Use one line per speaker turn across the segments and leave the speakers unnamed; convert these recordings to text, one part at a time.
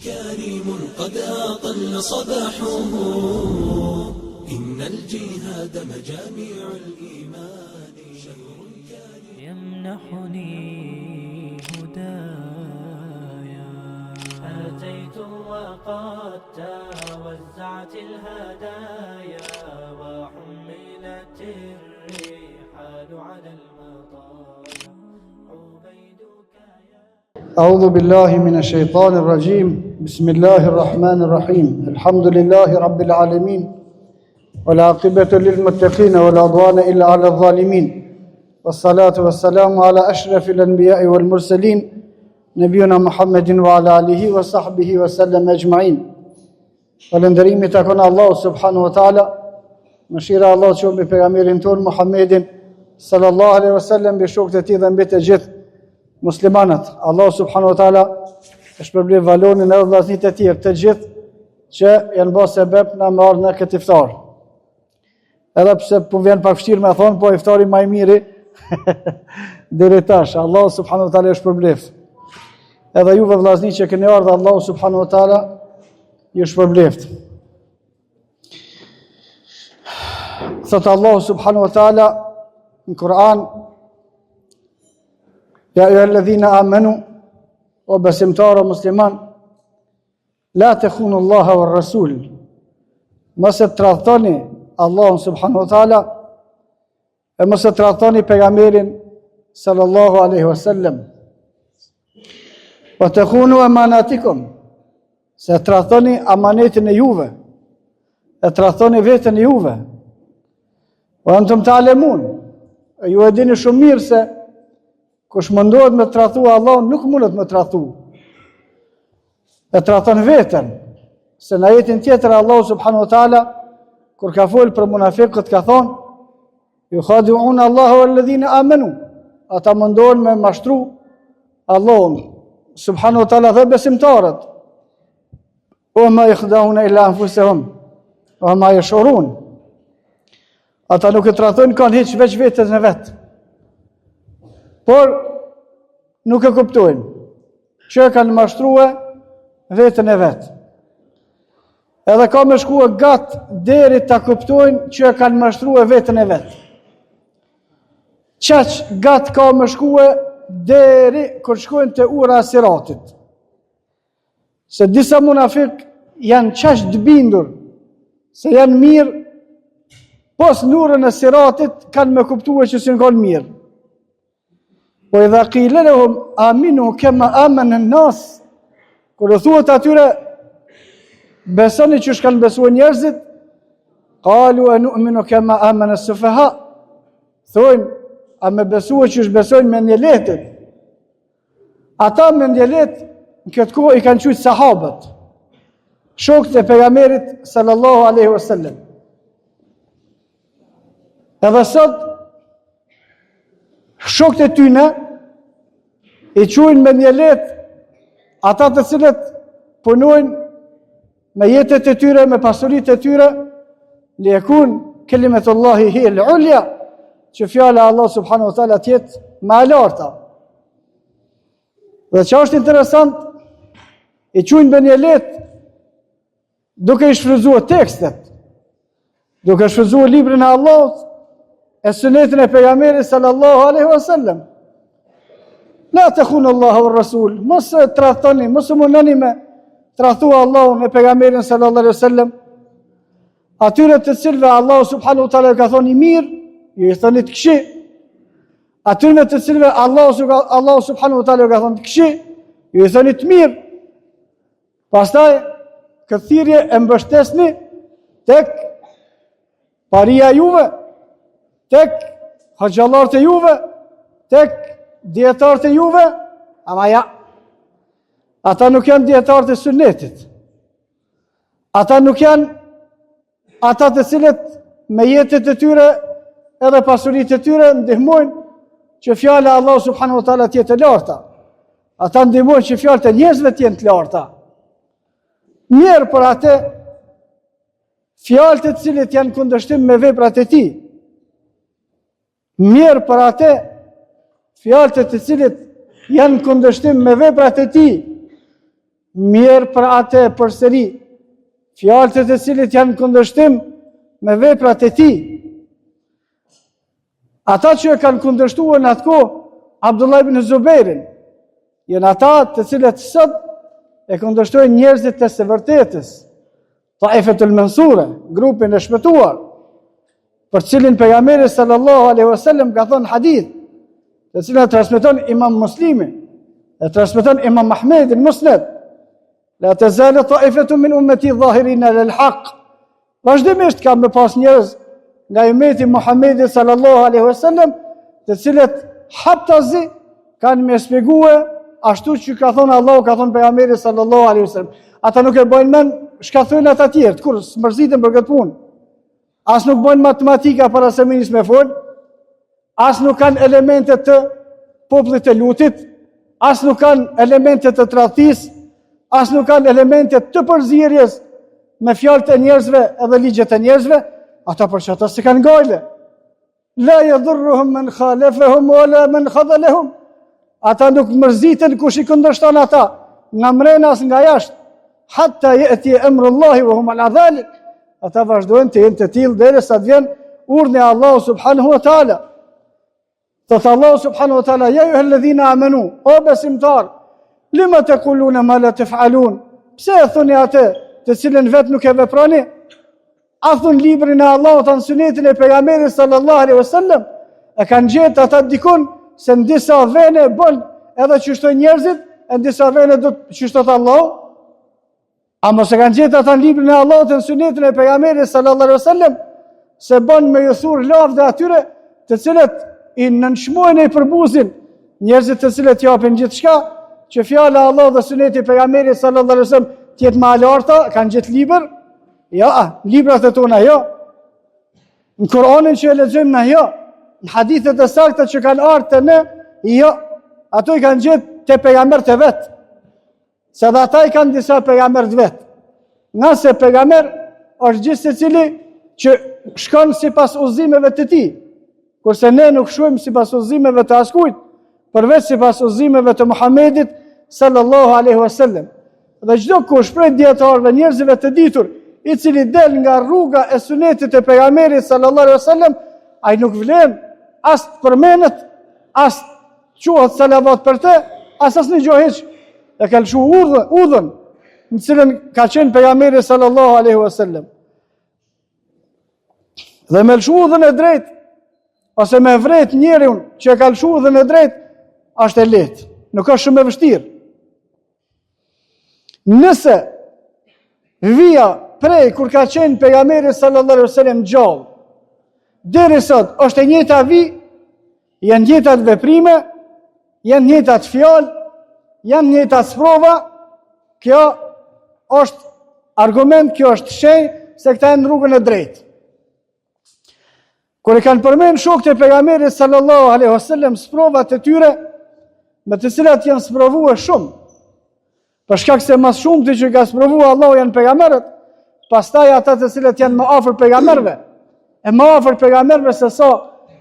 كريم قد أطل صباحه إن الجهاد مجاميع الإيمان شهر كريم
يمنحني هدايا
أتيت وقد توزعت الهدايا وحملت الرحال على المطايا عبيدك يا
أعوذ بالله من الشيطان الرجيم بسم الله الرحمن الرحيم الحمد لله رب العالمين والعاقبة للمتقين ولا عدوان إلا على الظالمين والصلاة والسلام على أشرف الأنبياء والمرسلين نبينا محمد وعلى آله وصحبه وسلم أجمعين Falënderimi takon Allahut subhanahu wa taala, mëshira e Allahut qoftë mbi pejgamberin tonë Muhammedin sallallahu alaihi wasallam mbi shokët e tij dhe mbi të gjithë muslimanët. Allahu subhanahu wa taala e shpërbleftë Valonin edhe vëllazërit e tjerë, të gjithë që janë bërë sebep na me ardhë në këtë iftar. Edhe pse po vjen pak vështirë me thonë, po iftari ma i miri deri tash. Allahu subhanahu wa taala ju shpërbleftë. Edhe juve vëllazni që keni ardhur, Allahu subhanahu wa taala ju shpërbleftë. Thotë Allahu subhanahu wa taala në Kur'an Ja ejjuhalledhina amenu o besimtarë o musliman La tekhunu Allaha wa Rasul. Mos e tradhtoni Allahun subhanahu wa taala e mos e tradhtoni pejgamberin sallallahu alaihi wasallam. Wa tekhunu amanatikum. Se tradhtoni amanetin e juve. E tradhtoni veten e juve. Wa antum ta'lamun. E ju e dini shumë mirë se Kush mundohet me tradhtu Allahun, nuk mundet me tradhtu. E tradhton veten. Se në ajetin tjetër Allahu subhanahu wa taala kur ka fol për munafiqët ka thonë jukhadi'un Allaha walladhina amanu. Ata mundohen me mashtru Allahun subhanahu wa taala dhe besimtarët. Wa ma yakhdauna illa anfusahum wa ma yash'urun. Ata nuk e tradhtojnë kanë hiç veç veten e vet. Por nuk e kuptojnë që e kanë mashtrue veten e vet. Edhe ka me shkue gat deri ta kuptojnë që e kanë mashtrue veten e vet. Qaq gat ka me shkue deri kur shkojnë te ura e siratit. Se disa munafik janë qaq të bindur se janë mirë, pos n'urën e siratit kanë me kuptue që s'janë konë mirë. Wa idha kile lehum aminu kema amenen nas, kur u thuhet atyre, besoni qysh kanë besue njerëzit, kalu e nu'minu kema amene sufeha, thojnë, a me besue qysh besojnë mendjelehtit, Ata mendjelehtë në këtë kohë i kanë qujtë sahabët, shokët e pejgamberit sallallahu aleyhi wasallam. Edhe sot, shokët e tyne i qujnë mendjelehtë ata të cilët punojnë me jetët e tyre, me pasuritë e tyre, li tekune kelimetullahi hijel ulja, që fjala e Allahut subhanahu wa taala të jetë ma e larta. Dhe që është interesant, i qujnë mendjelehtë, duke i shfrytëzue tekstet, duke shfrytëzue librin e Allahut, e sunetin e pejgamberit sallallahu alaihi wasallam. La tekhunu Allaha wa Rasul, mos e tradhtoni, mos u mundoni me tradhtu Allahun e pejgamberin sallallahu alaihi wasallam. Atyre të cilëve Allahu subhanahu wa taala ka thonë i mirë, ju i thoni të këqij. Atyre të cilëve Allahu Allahu subhanahu wa taala ka thonë të këqij, ju i thoni të mirë. Pastaj këtë thirrje e mbështesni tek paria juve, tek hoxhallarët e juve, tek dijetarët e juve, ama ja, ata nuk janë dijetarët e sunetit. Ata nuk janë ata të cilët me jetët e tyre edhe pasuritë e tyre ndihmojnë që fjala e Allahut subhanahu wa taala të jetë e larta. Ata ndihmojnë që fjalët e njerëzve të jenë të larta. Mjerë për atë fjalët e të cilit janë kundërshtim me veprat e tij. Mjerë për atë fjalët e të cilit janë kundërshtim me veprat e tij. Mjerë për atë përsëri, fjalët e të cilit janë në kundërshtim me veprat e tij. Ata që e kanë kundërshtuar në atë kohë Abdullah ibn Zubairin, janë ata të cilët sot e kundërshtojnë njerëzit e së vërtetës, Taifetul Mansure, grupin e shpëtuar, për të cilin pejgamberi sallallahu alaihi wasallam ka thënë hadith, të cilin e transmeton Imam Muslimi, e transmeton Imam Ahmedi në Musned. La tazalu taifetun min ummati zahirin ala al-haq. Vazhdimisht ka me pas njerëz nga ymeti i Muhammedit sallallahu alaihi wasallam, të cilët haptazi kanë me shpjegue ashtu që ka thonë Allahu, ka thonë pejgamberi sallallahu alaihi wasallam. Ata nuk e bojnë men çka thonë ata tjerët, kurrë s'mërziten për këtë punë. As nuk bojnë matematika para se me nis me fol, as nuk kanë elemente të popullit të Lutit, as nuk kanë elemente të tradhtisë, as nuk kanë elemente të përzierjes me fjalët e njerëzve edhe ligjet e njerëzve, ata për qata s'e kanë gajle. La yadurruhum man khalafahum wala man khadhalahum. Ata nuk mërziten kush i kundërshton ata, nga mrena as nga jashtë. Hatta yati amru Allahi wa hum ala dhalik. Ata vazhdojnë të jenë të tillë derisa të vjen urdhri i Allahut subhanahu wa taala. Thotë Allahu subhanahu wa taala, ja ejjuhelledhina amenu, o besimtar, lima tekulune ma la tef'alun, pse e thoni atë të cilën vetë nuk e veproni? A thun librin e Allahut a sunetin e pejgamberit sallallahu alaihi wasallam, e kanë gjetë ata dikun se në disa vene bën edhe qysh thojnë njerëzit, e në disa vene do qysh thotë Allahu. A mos e kanë gjetë ata në librin e Allahut e në sunetin e pejgamberit sallallahu alaihi wasallam se bën me ju thur lavde atyre të cilët i nënçmojnë e i përbuzin njerëzit të cilët japin gjithçka që fjala e Allahut dhe suneti i pejgamberit sallallahu alaihi wasallam të jetë më e larta, kanë gjetë libër? Jo, librat e tona jo. Në Kur'anin që e lexojmë na jo, në hadithet e sakta që kanë ardhur te ne, jo. Ato i kanë gjetë te pejgamberët e vet. Se dhe ata i kanë disa pejgamber të vet. Ngase pejgamber është gjithsecili që shkon sipas udhëzimeve të tij. Kurse ne nuk shkojmë sipas udhëzimeve të askujt, përveç sipas udhëzimeve të Muhammedit sallallahu alaihi wasallam. Dhe çdokush prej dijetarëve njerëzve të ditur, i cili del nga rruga e sunetit të pejgamberit sallallahu alaihi wasallam, ai nuk vlen as të përmendet, as Çohet salavat për te, as asnjë gjo hiç, e ka lëshu udhën, udhën, në cilën ka qenë pejgamberi sallallahu alaihi wasallam. Dhe me lëshu udhën e drejtë, ose me vrejt njeriun që e ka lëshu udhën e drejtë, është e lehtë, nuk është shumë e vështirë. Nëse vija prej kur ka qenë pejgamberi sallallahu alaihi wasallam gjallë, deri sot është e njëjta vijë, janë njëjtat veprime, janë njëjtat fjalë, janë njëjtat sprova, kjo është argument, kjo është shenjë se këta janë në rrugën e drejtë. Kur e kanë përmend shokët e pejgamberit sallallahu alaihi wasallam sprovat e tyre me të cilat janë sprovuar shumë. Për shkak se ma s'shumti që ka sprovuar Allahu janë pejgamberët, pastaj ata të cilët janë më afër pejgamberëve, e më afër pejgamberëve se sa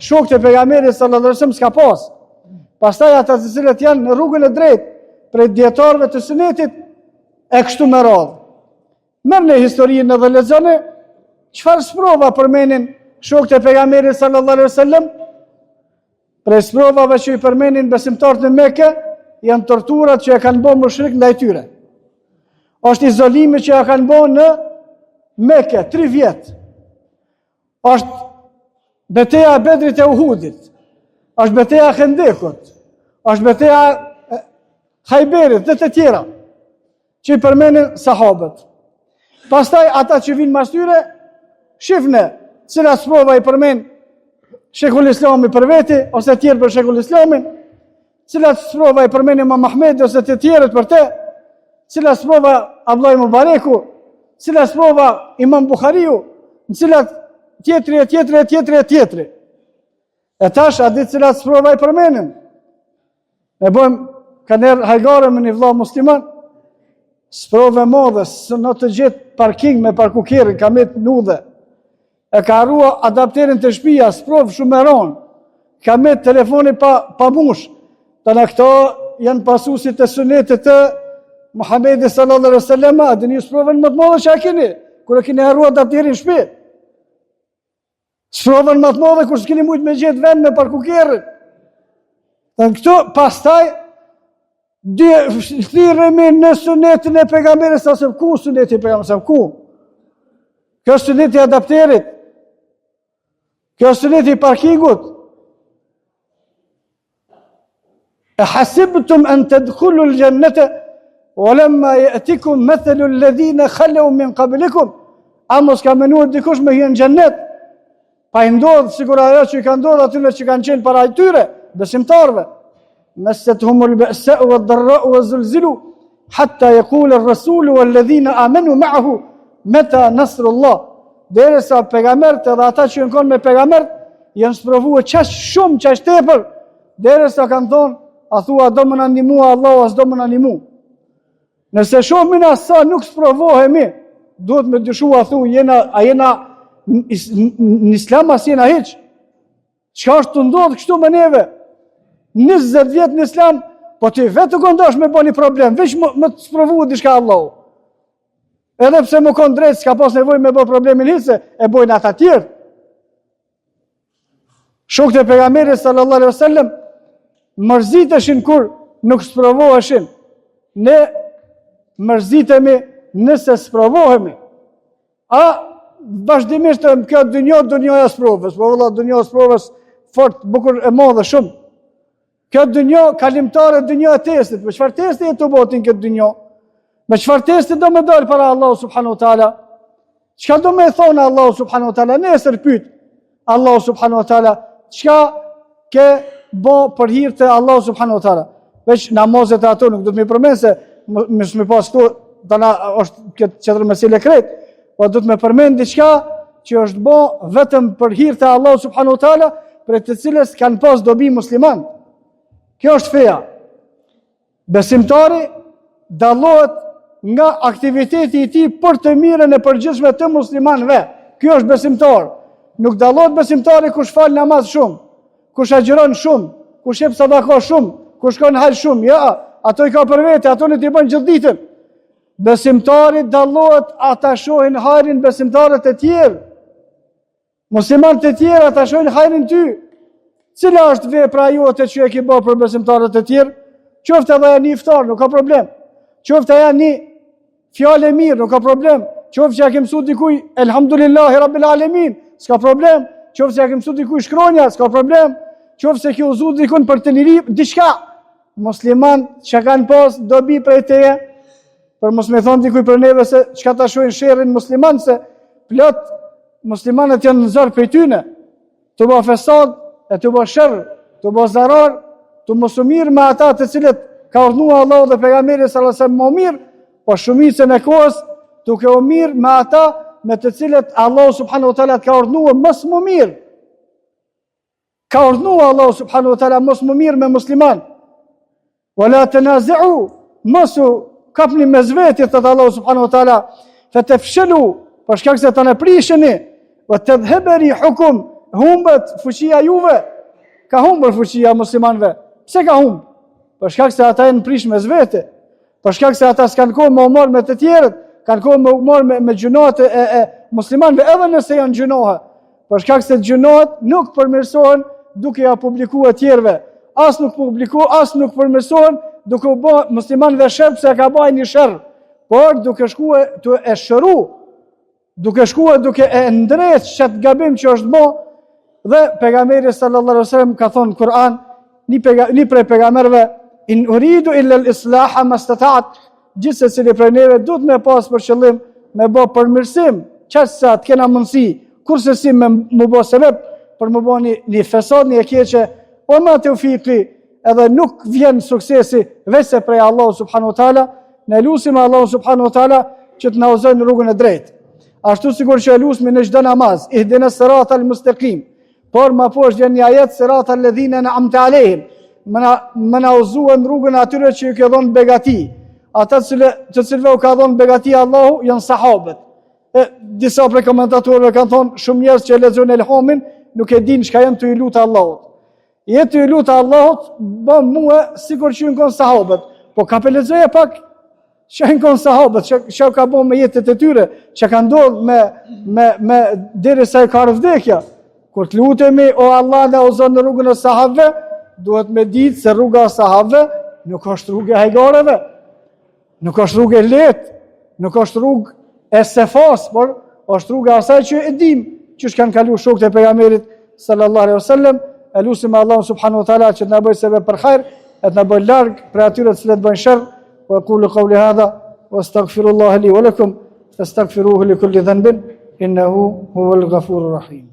shokët e pejgamberit sallallahu alaihi wasallam s'ka pas. Pastaj ata të cilët janë në rrugën e drejtë prej dijetarëve të sunetit e kështu me radhë. Merrne historinë edhe lexone, çfarë sprova përmenin shokët e pejgamberit sallallahu alaihi wasallam? Prej sprovave që i përmenin besimtarët në Mekë janë torturat që e kanë bërë mushrikët ndaj tyre. Është izolimi që e kanë bërë në Mekë 3 vjet. Është beteja e Bedrit e Uhudit. Është beteja e Hendekut. Është beteja e Hajberit dhe të tjera. Që i përmenin sahabët. Pastaj ata që vijnë mas tyre, shifne cilat sprova i përmen Shejhul Islami për veti, ose tjerë për Shejhul Islamin, cilat sprova i përmen Imam Ahmedi ose të tjerët për te, cilat sprova Abdullah Mubareku, cilat sprova Imam Buhariu, në cilat tjetri e tjetri e tjetri e tjetri. E tash, a di cilat sprova i përmenin? E bëjmë kanjëherë hajgare me një vlla musliman, sprovë e madhe, s'un të gjet parking me parku kerrin, ka met në udhë. E ka harrua adapterin te shpia, sprovë shumë e ronë, ka met telefoni pa, pa mush. Tana këto janë pasusit e sunetit të. Muhammedi sallallahu alaihi wasallam, a dini sprovën më të madhe që e keni, kur e keni harru adapterin në shpi. Sprovën më të madhe kur s'keni mujtë me gjetë vend me parku kerrin. Dhe në këto, pastaj, thirremi në sunetin e pejgamberit sa se ku suneti i pejgamberit sa ku? Kjo është suneti i adapterit. Kjo është suneti i parkingut. E hasibtum en tedkhulul xhennete, wa lemma je'tikum methelu ledhine khalew min kablikum, a mos ka menuar dikush me hy në xhennet, pa i ndodhë, sikur ajo që i ka ndodhë atyre që kanë qenë para tyre, besimtarve, messethumul be'sau ve darrau ve zulzilu, hatta jekule rresulu ve ledhine amenu ma'ahu, meta nasrullah, Derisa pejgamberët edhe ata që janë konë me pejgamberët, janë sprovue qaq shumë, qaq tepër, derisa kanë thonë, a thua do me na nimu Allahu, a s'do me na nimu. Nëse shohim na sa nuk sprovohemi, duhet me dyshu a thu, jena, a jena në islam, a s'jena hiç. Çka është tu ndodhë kështu me neve? 20 vjet në islam, po ti vetë u kon dasht me bo një problem, veç me, me të sprovu diçka Allahu. Edhe pse me konë drejt, s'ka pas nevojë me bo problemin hiç, se e bojnë ata tjerë. Shokët e pejgamberit sallallahu alaihi wasallam mërziteshin kur nuk sprovoheshin. Ne mërzitemi nëse sprovohemi. A vazhdimisht kjo dynjo, dynjoja sprovës, po vëlla dynjo sprovës fort bukur e madhe shumë. Kjo dynjo kalimtare dynjo e testit, me çfarë testi je tu bo ti në këtë dynjo? Me çfarë testi do me dalë para Allahu subhanahu wa taala? Çka do me thonë Allahu subhanahu wa taala? Nesër pyet Allahu subhanahu wa taala, çka ke bo për hir të Allahu subhanahu wa taala? Veç namazet e ato nuk do të më përmend se mos më pas këtu tana është këtë tjetër mesele krejt, po do të më përmend diçka që është bo vetëm për hir të Allahu subhanahu wa taala, prej të cilës kanë pas dobi musliman. Kjo është feja. Besimtari dallohet nga aktiviteti i tij për të mirën e përgjithshme të muslimanëve. Ky është besimtar. Nuk dallohet besimtari kush fal namaz shumë, kush agjëron shumë, kush jep sadaka shumë, kush shkon në haxh shumë. Ja, ato i ka për vete, ato le t'i bën gjithë ditën. Besimtari dallohet a ta shohin hajrin besimtarët e tjerë. Muslimanët e tjerë a ta shohin hajrin ty. Cila është vepra jote që e ke bërë për besimtarët e tjerë? Qoftë edhe një iftar, nuk ka problem. Qoftë edhe një fjalë e mirë, nuk ka problem. Qoftë që ja ke mësu dikuj elhamdulillahi rabbil alamin, s'ka problem. Qoftë që ja ke mësu dikuj shkronja, s'ka problem. Qoftë se ke udhëzu dikun për të liri, diçka. Musliman që kanë pas dobi prej teje, për mos me thonë dikuj prej neve se çka ta shohin sherrin musliman se plot muslimanët janë në zor prej tyne, tu bo fesad, e tu bo sherr, tu bo zarar, tu mos u mirë me ata të cilët ka urdhnu Allahu dhe pejgamberi sallallahu alajhi wasallam me u mirë, po shumicën e kohës duke u mirë me ata me të cilët Allahu subhanahu wa taala ka urdhnu mos m'u mirë. Ka urdhnu Allahu subhanahu wa taala mos m'u mirë me musliman. Wala tanazi'u, mos u kapni mes veti, thotë Allahu subhanahu wa taala, fa tafshalu, për shkak se tani prisheni, wa tadhhaba rihukum, humbet fuqia juve. Ka humbur fuqia muslimanëve. Pse ka humb? Për shkak se ata janë prish mes vete. Për shkak se ata s'kanë kohë me u marrë me të tjerët, kanë kohë me u marrë me, me gjynahet e, e muslimanëve, edhe nëse janë gjynahe. Për shkak se gjynahet nuk përmirësohen duke ja publikuar tjerëve. As nuk publiku, as nuk përmirësohen duke u bë muslimanëve sherr pse e ka ba një sherr, por duke shkuar tu e shëru duke shkuar duke e ndreq qat gabim që është bo dhe pejgamberi sallallahu alaihi wasallam ka thonë në Kur'an një pega, një prej pejgamberëve in uridu illa al-islaha mastata'at gjithsecili prej neve duhet me pas për qëllim me bo përmirësim qaq sa të kena mundësi kurrsesi me mu bo sebeb për me bo një, një fesad një e keqe wa ma tevfiki edhe nuk vjen suksesi veçse prej Allahu subhanahu wa taala, ne lusim Allahu subhanahu wa taala që të na udhëzojë në rrugën e drejtë. Ashtu sikur që e lusmi në çdo namaz, ihdina siratal mustaqim. Por më poshtë vjen një ajet siratal ledhina an'amta alehim. Me na me na udhëzu në rrugën e atyre që ju ke dhënë begati. Ata të cilë, të cilëve u ka dhënë begati Allahu janë sahabët. E, disa prej komentatorëve kanë thonë shumë njerëz që e lexojnë Elhamin nuk e dinë çka janë tu i lutë Allahut. Je tu i lutë Allahut, bëm mua sikur që janë kon sahabët. Po ka pe lexoje pak. Çka janë konë sahabët, çka ka bo me jetët e tyre, çka ka ndodhë me, me, me derisa i ka ardhë vdekja. Kur të lutemi, o Allah na udhëzo në rrugën e sahabëve, duhet me ditë se rruga e sahabëve nuk është rrugë e hajgareve, nuk është rrugë e lehtë, nuk është rrugë e sefas, por është rrugë e asaj që e dim, qysh kanë kalu shokët e pejgamberit sallallahu alaihi wasallam, e lusim Allahun subhanahu wa taala që të na bëjë sebep për hajr, e të na bëjë larg prej atyre të cilët bëjnë sherr. Wa aqulu qawli hadha wa astaghfirullaha li wa lakum fastaghfiruhu li kulli dhanbin innahu huwal ghafurur rahim.